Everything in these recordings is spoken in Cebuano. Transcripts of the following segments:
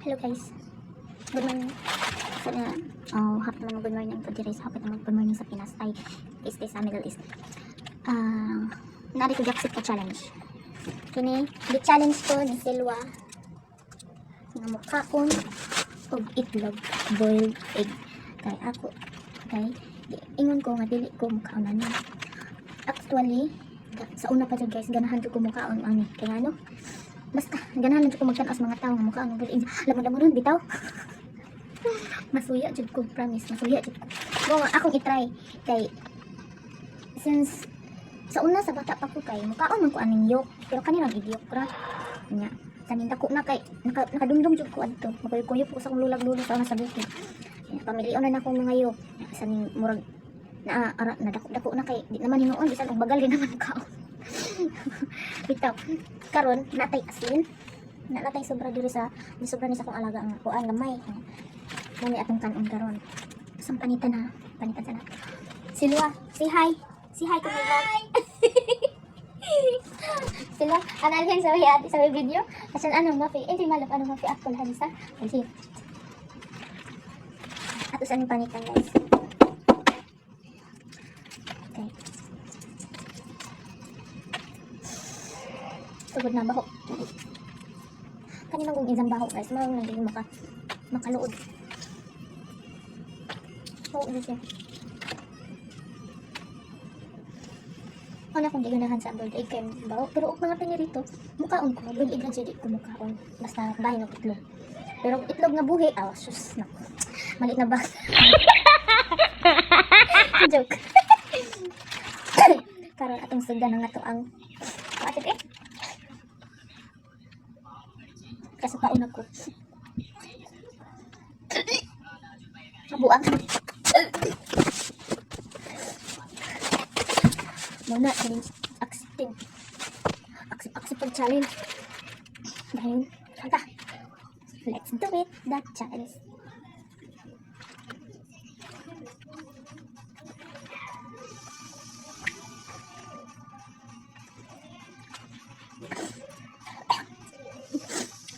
Hello guys. Good morning. Sa oh, hapon naman, good morning po diri sa hapon naman, good morning sa Pinas ay stay sa Middle East. Ah, naa ko gi-accept ka challenge. Kini, gi-challenge ko ni Silwa nga mukaon og itlog, boiled egg. Kay ako kay ingon ko nga dili ko mukaon ani. Actually, sa una pa jud guys, ganahan jud ko mukaon ani. Kay ano? Basta ganahan jud ko magtan-aw sa mga tao nga mukaon og boiled egg. Lamon-lamon ron bitaw. Masuya jud ko, promise, masuya jud ko. Mo nga akong i-try kay since sa una sa bata pa ko kay mukaon man ko aning yolk, pero kanirang egg yolk ra. Nya, kaning dako na kay nakadumdum jud ko adto. Makuyog-kuyog ko sa akong lulag lulo sa una sa bukid. Nya, pamilion na akong mga yolk. Nya, sa ning murag na ara na dako-dako na kay di naman hinuon bisan og bagal di naman kaon. Bitaw. Karon natay asin. Na natay sobra diri sa di sobra ni sa akong alaga nga kuan gamay. Mao ni atong kanon karon. Sa panitan na, panitan sana. Silwa, say hi. Say hi to my vlog. Sila, أنا الحين سوي سوي فيديو عشان أنا ما في أنت مالك أنا ما في أكل هريسة الحين. Ato sa panitan, guys. Okay. Tugod na baho. Kanina kong isang baho guys, mao nang dili makaluod. Oo, di siya. Ano akong di ganahan sa boiled egg kay baho. Pero og mga pinirito, mukaon ko. Boiled egg ra jud di ko mukaon. Basta bahin og itlog. Pero itlog nga buhi, ah, sus, nako. Maliit na box. Joke. Karon atong sugdan na nga to ang Ate eh. Kasukaon ako. Buang. Muna, challenge accepted. Accept, accept ang challenge. Dahil, kanta. Let's do it, that challenge.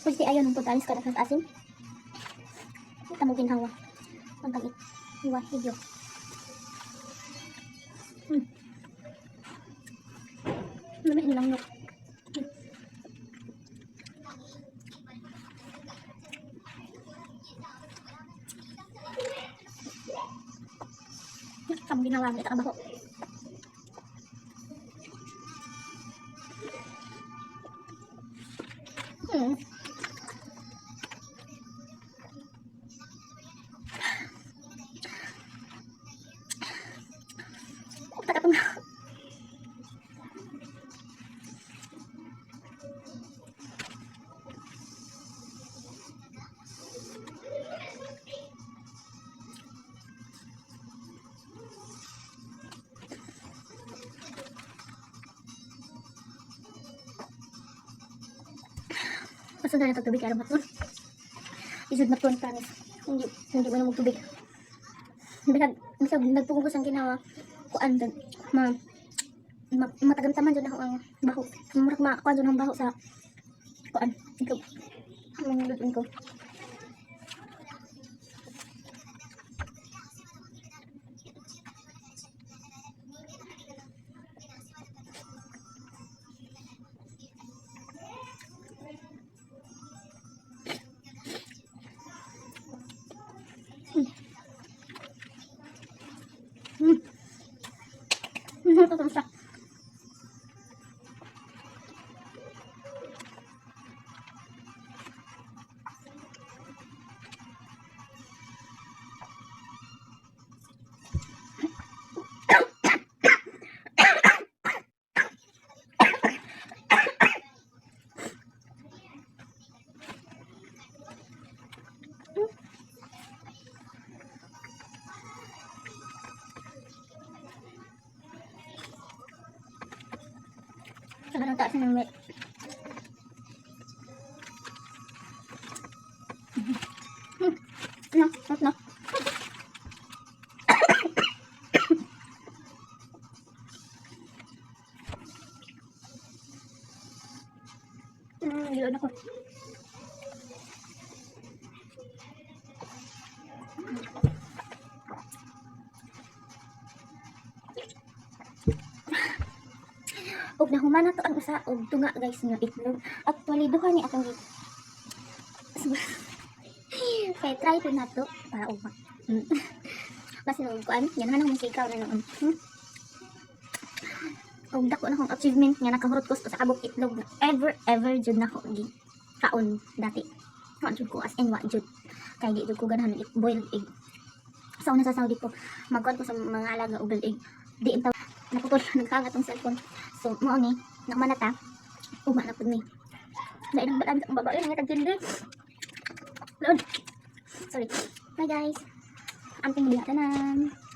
Pwede ayaw nung pagkalis ka na sa asin. Ito mo ginhawa. Ang tagit. Iwa, higyo. Lamig nilang nok. Kamu ginawa mo, ito. Takatong. Pasundan na tubig kay maton. Isod maton, promise. Hindi hindi mo na tubig. Bisag bisag nagpugong ko sang ginawa kuan dun, ma matagamtaman jud ako ang baho. Murag ma kuan jud ang baho sa kuan. Ikaw ang lutuin ko. Ito siya. Saka ng taas ng wet. Ano? Ano? Gilod ako. Og nahuman na to ang usa og tunga, guys, nga itlog. Actually, duha ni akong kay try po na to para ugma. Basta og kuan, ganahan akong sikaw na noon. Og dako na akong achievement nga nakahurot ko sa kabuk itlog na ever ever jud nako gi kaon dati. Wa jud ko, as in wa jud. Kay di jud ko ganahan og boiled egg. Sa una sa Saudi ko, magkuan ko sa mga alaga og boiled egg. Di intaw naputol, nagkangat ang cellphone. So, mao ni, naman na ta. Ugma na pud ni. Lain ang balan ang babae nga tagtindi. Lord. Sorry. Bye, guys. Amping diha tanan.